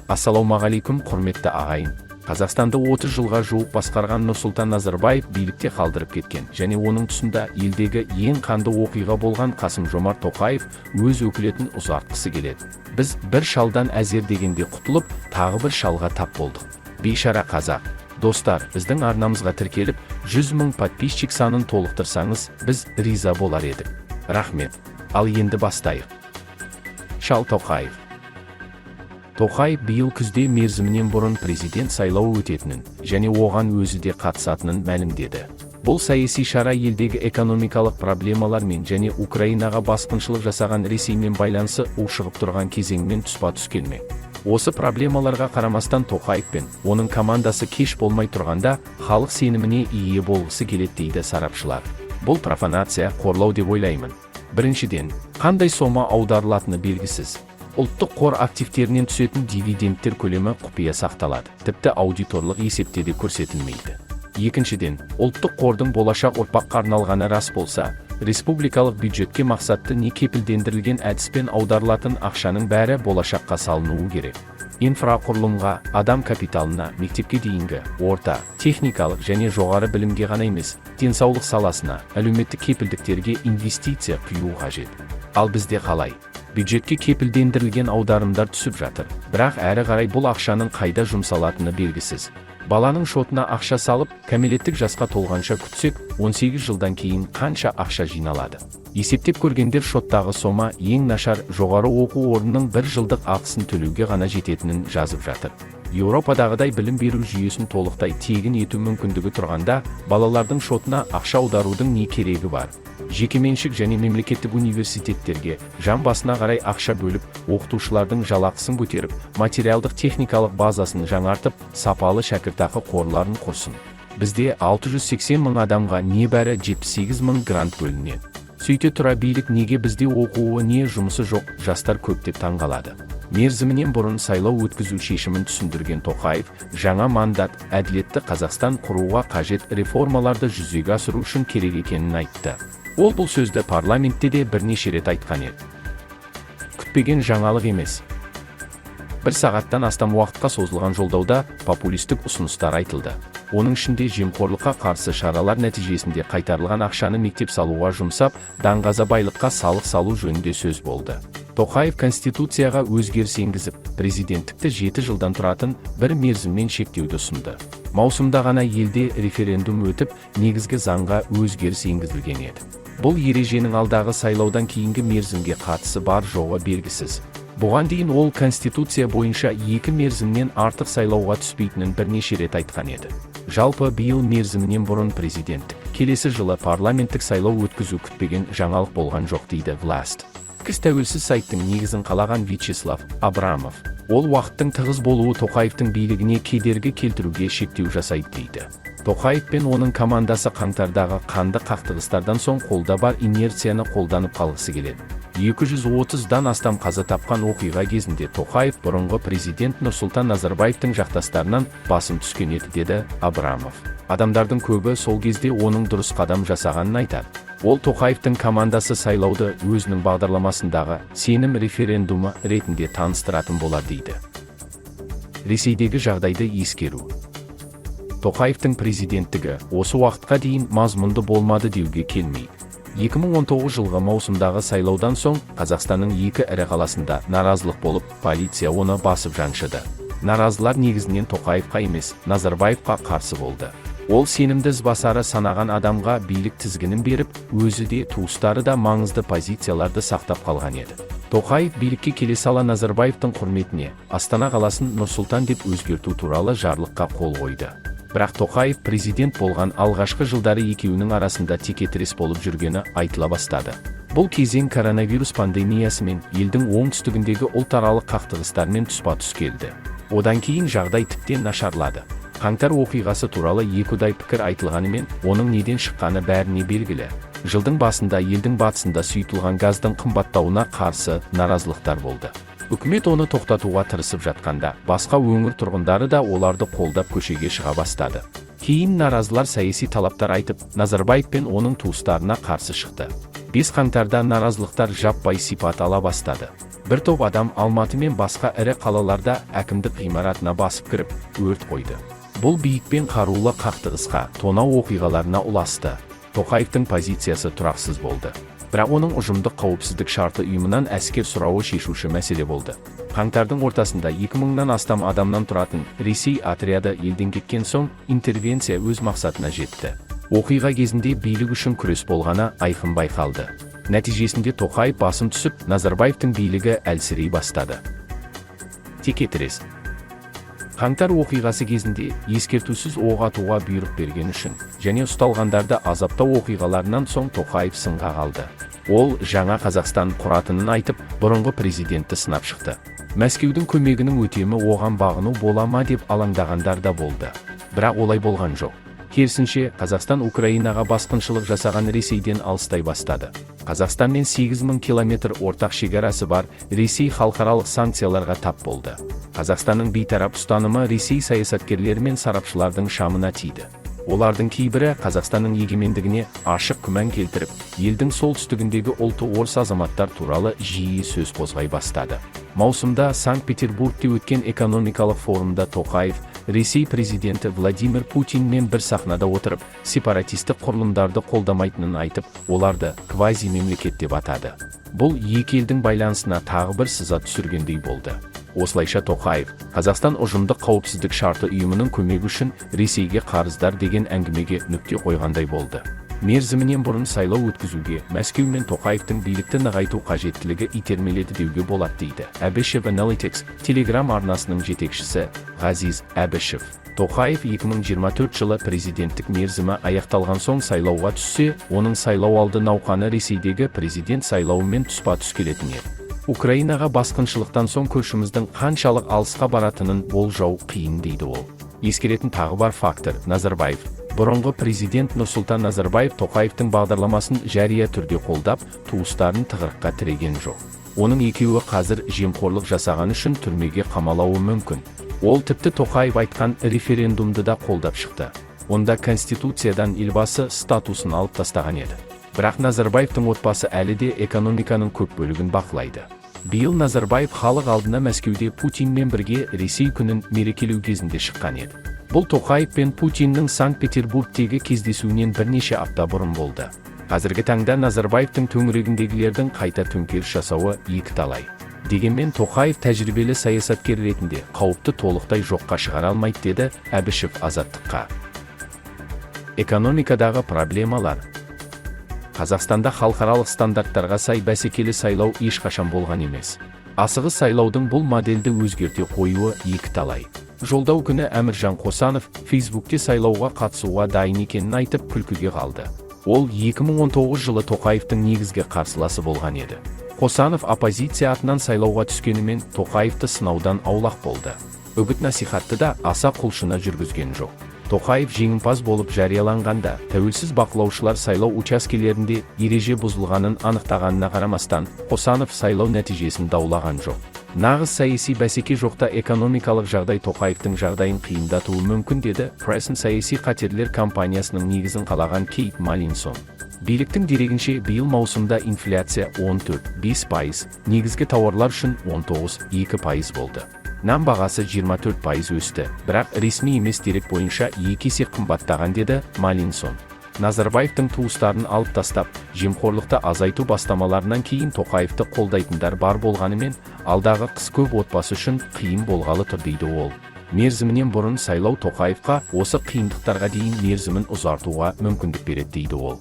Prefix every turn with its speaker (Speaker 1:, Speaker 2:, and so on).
Speaker 1: Ассалаумағалейкум, құрметті ағайын! Қазақстанды 30 жылға жуық басқарған Нұрсұлтан Назарбаев билікте қалдырып кеткен және оның тұсында елдегі ең қанды оқиға болған Қасым Жомарт Тоқаев өз өкілетін ұзартқысы келеді. Біз бір шалдан әзер дегенде құтылып, тағы бір шалға тап болдық. Бейшара қазақ. Достар, біздің арнамызға тіркеліп, 100 мың подписчик санын толықтырсаңыз, біз риза болар едік. Рахмет. Ал енді бастайық. Шал Тоқаев. Тоқаев биыл күзде мерзімінен бұрын президент сайлауы өтетінін және оған өзі де қатысатынын мәлімдеді. Бұл саяси шара елдегі экономикалық проблемалармен және Украинаға басқыншылық жасаған Ресеймен байланысы ушығып тұрған кезеңмен тұспа-тұс келмек. Осы проблемаларға қарамастан, Тоқаев пен оның командасы кеш болмай тұрғанда халық сеніміне ие болғысы келеді дейді сарапшылар. Бұл профанация, қорлау деп ойлаймын. Біріншіден, қандай сома аударылатыны белгісіз. Ұлттық қор активтерінен түсетін дивидендтер көлемі құпия сақталады, тіпті аудиторлық есепте де көрсетілмейді. Екіншіден, ұлттық қордың болашақ ұрпаққа арналғаны рас болса, республикалық бюджетке мақсатты не кепілдендірілген әдіспен аударылатын ақшаның бәрі болашаққа салынуы керек. Инфрақұрылымға, адам капиталына, мектепке дейінгі, орта, техникалық және жоғары білімге ғана емес, денсаулық саласына, әлеуметтік кепілдіктерге инвестиция құю қажет. Ал бізде қалай? Бюджетке кепілдендірілген аударымдар түсіп жатыр, бірақ әрі қарай бұл ақшаның қайда жұмсалатыны белгісіз. Баланың шотына ақша салып, кәмелеттік жасқа толғанша күтсек, 18 жылдан кейін қанша ақша жиналады? Есептеп көргендер шоттағы сома ең нашар жоғары оқу орнының бір жылдық ақысын төлеуге ғана жететінін жазып жатыр. Еуропадағыдай білім беру жүйесін толықтай тегін ету мүмкіндігі тұрғанда, балалардың шотына ақша аударудың не керегі бар? Жекеменшік және мемлекеттік университеттерге жан басына қарай ақша бөліп, оқытушылардың жалақысын көтеріп, материалдық техникалық базасын жаңартып, сапалы шәкіртақы қорларын құрсын. Бізде 680 мың адамға небәрі 78 мың грант бөлінеді. Сөйте тұра билік неге бізде оқуы не жұмысы жоқ жастар көп деп таңғалады. Мерзімінен бұрын сайлау өткізу шешімін түсіндірген Тоқаев жаңа мандат әділетті Қазақстан құруға қажет реформаларды жүзеге асыру үшін керек екенін айтты. Ол бұл сөзді парламентте де бірнеше рет айтқан еді. Күтпеген жаңалық емес. Бір сағаттан астам уақытқа созылған жолдауда популистік ұсыныстар айтылды. Оның ішінде жемқорлыққа қарсы шаралар нәтижесінде қайтарылған ақшаны мектеп салуға жұмсап, даңғаза байлыққа салық салу жөнінде сөз болды. Тоқаев Конституцияға өзгеріс енгізіп, президенттікті 7 жылдан тұратын бір мерзіммен шектеуді ұсынды. Маусымда ғана елде референдум өтіп, негізгі заңға өзгеріс енгізілген еді. Бұл ереженің алдағы сайлаудан кейінгі мерзімге қатысы бар жоғы белгісіз. Бұған дейін ол Конституция бойынша екі мерзімнен артық сайлауға түспейтінін бірнеше рет айтқан еді. Жалпы, биыл мерзімінен бұрын президенттік, келесі жылы парламенттік сайлау өткізу күтпеген жаңалық болған жоқ дейді Власть. Кіс тәуелсіз сайттың негізін қалаған Вячеслав Абрамов. Ол уақыттың тығыз болуы Тоқаевтың билігіне кедергі келтіруге шектеу жасайды дейді. Тоқаев пен оның командасы қаңтардағы қанды қақтығыстардан соң қолда бар инерцияны қолданып қалғысы келеді. 230-дан астам қаза тапқан оқиға кезінде Тоқаев бұрынғы президент Нұрсұлтан Назарбаевтың жақтастарынан басым түскен еді деді Абрамов. Адамдардың көбі сол кезде оның дұрыс қадам жасағанын айтады. Ол Тоқаевтың командасы сайлауды өзінің бағдарламасындағы сенім референдумы ретінде таныстыратын болар дейді. Ресейдегі жағдайды ескеру. Тоқаевтың президенттігі осы уақытқа дейін мазмұнды болмады деуге келмейді. 2019 жылғы маусымдағы сайлаудан соң Қазақстанның екі ірі қаласында наразылық болып, полиция оны басып жаншыды. Наразылар негізінен Тоқаевқа емес, Назарбаевқа қарсы болды. Ол сенімді ізбасары санаған адамға билік тізгінін беріп, өзі де, туыстары да маңызды позицияларды сақтап қалған еді. Тоқаев билікке келе сала Назарбаевтың құрметіне Астана қаласын Нұрсұлтан деп өзгерту туралы жарлыққа қол қойды. Бірақ Тоқаев президент болған алғашқы жылдары екеуінің арасында текетірес болып жүргені айтыла бастады. Бұл кезең коронавирус пандемиясы мен елдің оңтүстігіндегі ұлтаралық қақтығыстармен тұспа-тұс келді. Одан кейін жағдай тіптен нашарлады. Қаңтар оқиғасы туралы екіұдай пікір айтылғанымен, оның неден шыққаны бәріне белгілі. Жылдың басында елдің батысында сұйытылған газдың қымбаттауына қарсы наразылықтар болды. Үкімет оны тоқтатуға тырысып жатқанда, басқа өңір тұрғындары да оларды қолдап, көшеге шыға бастады. Кейін наразылар саяси талаптар айтып, Назарбаев пен оның туыстарына қарсы шықты. 5 қаңтарда наразылықтар жаппай сипат ала бастады. Бір топ адам Алматы мен басқа ірі қалаларда әкімдік ғимаратына басып кіріп, өрт қойды. Бұл билікпен қарулы қақтығысқа, тонау оқиғаларына ұласты. Тоқаевтың позициясы тұрақсыз болды. Бірақ оның Ұжымдық қауіпсіздік шарты ұйымынан әскер сұрауы шешуші мәселе болды. Қаңтардың ортасында 2000-нан астам адамнан тұратын Ресей отряды елден кеткен соң, интервенция өз мақсатына жетті. Оқиға кезінде билік үшін күрес болғаны айқын байқалды. Нәтижесінде Тоқаев басым түсіп, Назарбаевтың билігі әлсірей бастады. Текетірес. Қаңтар оқиғасы кезінде ескертусіз оқ атуға бұйрық берген үшін және ұсталғандарды азаптау оқиғаларынан соң Тоқаев сынға қалды. Ол жаңа Қазақстан құратынын айтып, бұрынғы президентті сынап шықты. Мәскеудің көмегінің өтемі оған бағыну бола ма деп алаңдағандар да болды. Бірақ олай болған жоқ. Керісінше, Қазақстан Украинаға басқыншылық жасаған Ресейден алыстай бастады. Қазақстанмен 8000 километр ортақ шекарасы бар Ресей халықаралық санкцияларға тап болды. Қазақстанның бейтарап ұстанымы Ресей саясаткерлері мен сарапшылардың шамына тиді. Олардың кейбірі Қазақстанның егемендігіне ашық күмән келтіріп, елдің солтүстігіндегі ұлты орыс азаматтар туралы жиі сөз қозғай бастады. Маусымда Санкт-Петербургте өткен экономикалық форумда Тоқаев Ресей президенті Владимир Путинмен бір сахнада отырып, сепаратистік құрылымдарды қолдамайтынын айтып, оларды квази мемлекет деп атады. Бұл екі елдің байланысына тағы бір сызат түсіргендей болды. Осылайша, Тоқаев Қазақстан Ұжымдық қауіпсіздік шарты ұйымының көмегі үшін Ресейге қарыздар деген әңгімеге нүкте қойғандай болды. Мерзімінен бұрын сайлау өткізуге Мәскеу мен Тоқаевтың билікті нығайту қажеттілігі итермеледі деуге болады, дейді Әбішев Analytics Телеграм арнасының жетекшісі Ғазиз Әбішев. Тоқаев 2024 жылы президенттік мерзімі аяқталған соң сайлауға түссе, оның сайлау алды науқаны Ресейдегі президент сайлауымен тұспа-тұс келетін еді. Украинаға басқыншылықтан соң көршіміздің қаншалық алысқа баратынын болжау қиын, дейді ол. Ескеретін тағы бар фактор – Назарбаев. Бұрынғы президент Нұрсұлтан Назарбаев Тоқаевтың бағдарламасын жария түрде қолдап, туыстарын тығырыққа тіреген жоқ. Оның екеуі қазір жемқорлық жасаған үшін түрмеге қамалауы мүмкін. Ол тіпті Тоқаев айтқан референдумды да қолдап шықты. Онда Конституциядан Елбасы статусын алып тастаған еді. Бірақ Назарбаевтың отбасы әлі де экономиканың көп бөлігін бақылайды. Биыл Назарбаев халық алдына Мәскеуде Путинмен бірге Ресей күнін мерекелеу кезінде шыққан еді. Бұл Тоқаев пен Путиннің Санкт-Петербургтегі кездесуінен бірнеше апта бұрын болды. Қазіргі таңда Назарбаевтың төңірегіндегілердің қайта төңкеріс жасауы екіталай. Дегенмен Тоқаев тәжірибелі саясаткер ретінде қауіпті толықтай жоққа шығара алмайды, деді Әбішев Азаттыққа. Экономикадағы проблемалар. Қазақстанда халықаралық стандарттарға сай бәсекелі сайлау ешқашан болған емес. Асығыс сайлаудың бұл модельді өзгерте қоюы екіталай. Жолдау күні Әміржан Қосанов Фейсбукте сайлауға қатысуға дайын екенін айтып, күлкіге қалды. Ол 2019 жылы Тоқаевтың негізгі қарсыласы болған еді. Қосанов оппозиция атынан сайлауға түскенімен, Тоқаевты сынаудан аулақ болды. Үгіт насихатты да аса құлшына жүргізген жоқ. Тоқаев жеңімпаз болып жарияланғанда, тәуелсіз бақылаушылар сайлау учаскелерінде ереже бұзылғанын анықтағанына қарамастан, Қосанов сайлау нәтижесін даулаған жоқ. Нағыз саяси бәсеке жоқта экономикалық жағдай Тоқаевтың жағдайын қиындатуы мүмкін, деді Present саяси қатерлер компаниясының негізін қалаған Кейт Малинсон. Биліктің дерегінше, биыл маусымда инфляция 14,5%, негізгі тауарлар үшін 19,2% болды. Нан бағасы 24% өсті, бірақ ресми емес дерек бойынша екі есе қымбаттаған, деді Малинсон. Назарбаевтың туыстарын алып тастап, жемқорлықты азайту бастамаларынан кейін Тоқаевты қолдайтындар бар болғанымен, алдағы қыс көп отбасы үшін қиын болғалы тұр, дейді ол. Мерзімінен бұрын сайлау Тоқаевқа осы қиындықтарға дейін мерзімін ұзартуға мүмкіндік береді, дейді ол.